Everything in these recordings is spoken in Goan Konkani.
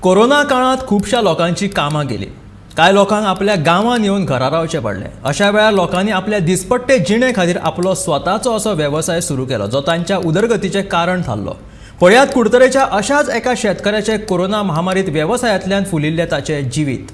कोरोना काळांत खुबश्या लोकांची कामां गेली. कांय लोकांक आपल्या गांवांत येवन घरा रावचें पडलें. अशा वेळार लोकांनी आपल्या दिसपट्टे जिणे खातीर आपलो स्वताचो असो वेवसाय सुरू केलो, जो तांच्या उदरगतीचें कारण थारलो. पळयात कुडतरेच्या अशाच एका शेतकऱ्याचे कोरोना महामारीत वेवसायांतल्यान फुलिल्लें ताचें जिवीत.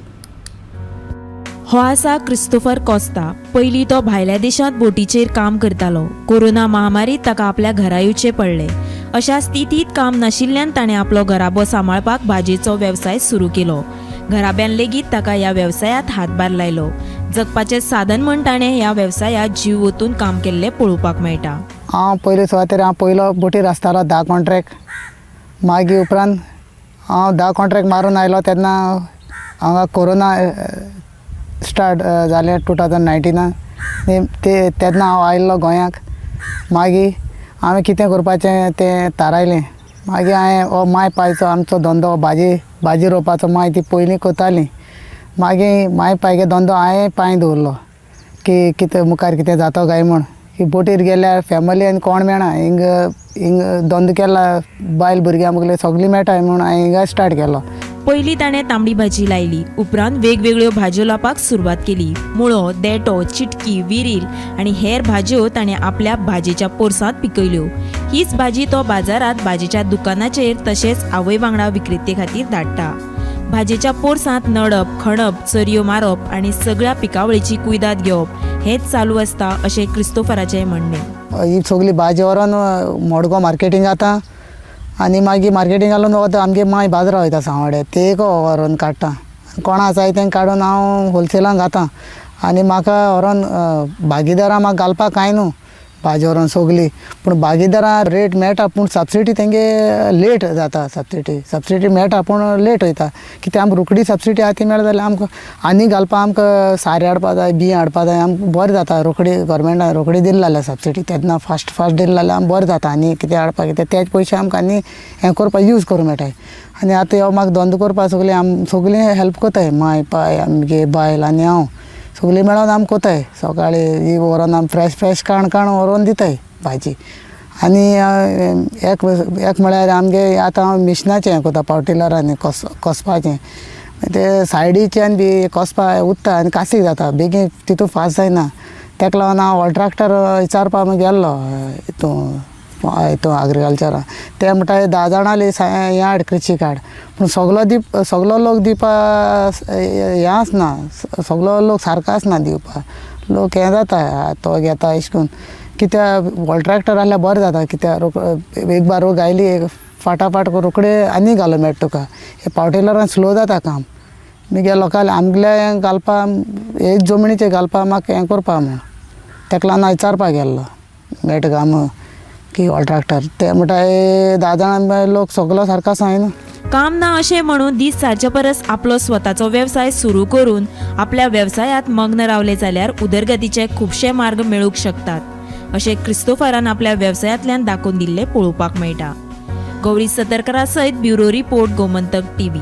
हो आसा क्रिस्तोफर कोस्ता. पयलीं तो भायल्या देशांत बोटीचेर काम करतालो. कोरोना महामारीत ताका आपल्या घरा येवचें पडलें. अशा स्थितीत काम नाशिल्ल्यान ताणें आपलो घराबो सांबाळपाक भाजयेचो वेवसाय सुरू केलो. घराब्यान लेगीत ताका ह्या वेवसायांत हातभार लायलो. जगपाचें साधन म्हण ताणें ह्या वेवसायांत जीव ओतून काम केल्लें पळोवपाक मेळटा. हांव पयले सुवातेर हांव पयलो बोटीर आसतालो 10 कॉन्ट्रॅक्ट. मागीर उपरांत हांव 10 कॉन्ट्रॅक्ट मारून आयलो तेन्ना हांगा कोरोना स्टार्ट जालें 2019. ते तेन्ना हांव आयिल्लो गोंयाक. मागीर हांवें कितें करपाचें तें थारायलें. मागीर हांवें हो माय पायचो आमचो धंदो भाजी भाजी रोवपाचो माय ती पयलीं करताली. मागीर माय पायगे धंदो हांवें पांय दवरलो की कितें मुखार कितें जाता काय म्हूण. की बोटीर गेल्यार फॅमिली आनी कोण मेळना, हिंग हिंग धंदो केला बायल भुरग्यां मुगले सगळीं मेळटाय म्हूण हांवें हिंगा स्टार्ट केलो. पयलीं ताणें तांबडी भाजी लायली, उपरांत वेगवेगळ्यो भाजयो लावपाक सुरवात केली. मुळो, देंटो, चिटकी, विरील आनी हेर भाजयो ताणें आपल्या भाजयेच्या पोरसांत पिकयल्यो. हीच भाजी तो बाजारांत भाजयेच्या दुकानाचेर तशेंच आवय वांगडा विक्रेते खातीर धाडटा. भाजयेच्या पोरसांत नडप, खणप, चरयो मारप आनी सगळ्या पिकावळीची कुयदाद घेवप हेंच चालू आसता अशें क्रिस्तोफराचें म्हणणें. ही सगळी भाजी व्हरोन मडगांव मार्केटींग जाता आनी मागीर मार्केटींग घालून वता. आमगे माय बाजारा वयता सांवड्या, ते व्हरोन काडटा. कोणा जाय तें काडून हांव होलसेलान घाता. आनी म्हाका व्हरोन भागीदारां म्हाका घालपाक कांय न्हू भाजी व्हरोन सगळी, पूण भागीदारां रेट मेळटा पूण सबसिडी तेंगे लेट जाता. सबसिडी मेळटा पूण लेट वयता. कित्याक आमकां रोखडी सबसिडी आहा ती मेळटा जाल्यार आमकां आनी घालपाक आमकां सारें हाडपा जाय, बीं हाडपा जाय, आमकां बरें जाता. रोखडी गोवोरमेंटान रोखडी दिली जाल्यार सबसिडी तेन्ना फास्ट फास्ट दिली जाल्यार आमकां बरें जाता. आनी कितें हाडपाक कितें तेच पयशे आमकां आनी हें करपाक यूज करूंक मेळटाय. आनी आतां ह्यो म्हाका धंदो करपाक सगळीं आम सगळीं हेल्प करताय. माय पाय आमगे बायल आनी हांव सगळीं मेळोन आमी कोताय. सकाळीं ही व्हरोन आमी फ्रेश फ्रेश काण काण व्हरोन दिताय भाजी. आनी एक एक म्हळ्यार आमगे आतां हांव मिशनाचें हें करता, पावर टिलरांनी कसपाचें. ते सायडीच्यान बी कसपा उत्ता आनी कासीक जाता बेगीन, तितू फास्ट जायना. तेका लागून हांव व्हड ट्रॅक्टर विचारपाक गेल्लो हितून हितून एग्रीकल्चरान. ते म्हणटा 10 जाणांली हें हाड कृशी कार्ड, पूण सगलो दीप सगलो लोक दिवपा हें आसना, सगलो लोक सारको आसना दिवपा. लोक हें जाता तो घेता अशें करून. कित्याक व्हड ट्रॅक्टर आहल्यार बरें जाता, कित्याक एक बार रोग आयली फाटाफाट रोखडे आनी घालूंक मेळटा तुका. हे पावर टिलरान स्लो जाता काम. मागीर लोकांक आमगेले घालपा हे जमनीचेर घालपा म्हाका हें करपा म्हूण तेका लागून हांव विचारपाक गेल्लो मेळटा काय म्हूण की व्हड ट्रॅक्टर. ते म्हणटा 10 जाणां लोक सगलो सारको आसा न्हू. काम ना अशें म्हणून दीस सारचे परस आपलो स्वताचो वेवसाय सुरू करून आपल्या वेवसायांत मग्न रावले जाल्यार उदरगतीचे खुबशे मार्ग मेळूंक शकतात अशें क्रिस्तोफरान आपल्या वेवसायांतल्यान दाखोवन दिल्लें पळोवपाक मेळटा. गौरी सतरकरा सयत ब्युरो रिपोर्ट, गोमंतक टीव्ही.